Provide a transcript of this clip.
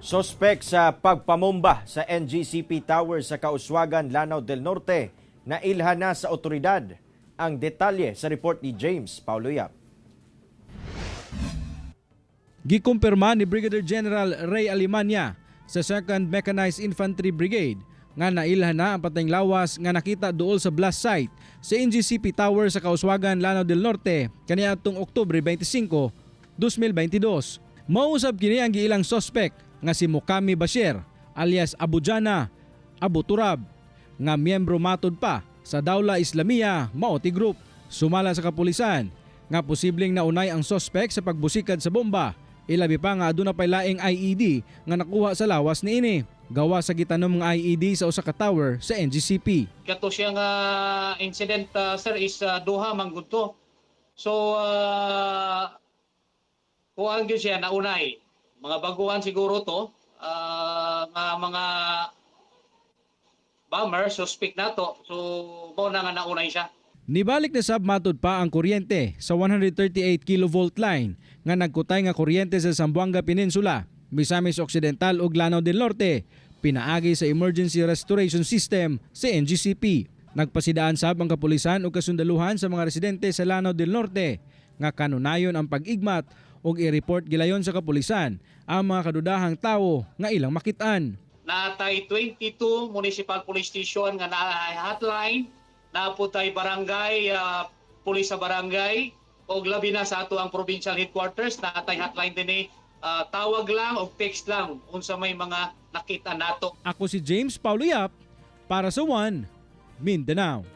Sospek sa pagpamomba sa NGCP Tower sa Kauswagan, Lanao del Norte, nailhan na sa otoridad. Ang detalye sa report ni James Paulo Yap. Gikumpirma ni Brigadier General Ray Alimanya sa 2nd Mechanized Infantry Brigade nga nailhan na ang patayng lawas nga nakita duol sa blast site sa NGCP Tower sa Kauswagan, Lanao del Norte kaniadtong Oktubre 25, 2022. Mausab kini ang giilang suspect nga si Mukami Bashir alias Abu Jana Abu Turab nga miyembro matud pa sa Dawla Islamia Maute Group. Sumala sa kapulisan nga posibleng naunay ang suspect sa pagbusikad sa bomba. Ilabi pa nga aduna pay laing IED nga nakuha sa lawas niini. Gawa sa gitanom nga IED sa usa ka tower sa NGCP. Kato siya nga incident, sir, is duha man gud to. So kuan gyud siya naunay. Mga baguhan siguro to nga mga bomber suspect nato. So mao na nga naunay siya. Nibalik na sab matud pa ang kuryente sa 138 kilovolt line nga nagkutay nga kuryente sa Zamboanga Peninsula, Misamis Occidental ug Lanao del Norte pinaagi sa Emergency Restoration System sa NGCP. Nagpasidaan sab ang kapulisan ug kasundaluhan sa mga residente sa Lanao del Norte nga kanunayon ang pag-igmat ug i-report gilayon sa kapulisan ang mga kadudahang tawo nga ilang makit-an. Natay 22 municipal police station nga naa hotline, naa po tay barangay, police sa barangay og labi na sa ato ang provincial headquarters natay hotline dinhi. Tawag lang og text lang unsa may mga nakita nato. Ako si James Paulo Yap para sa One Mindanao.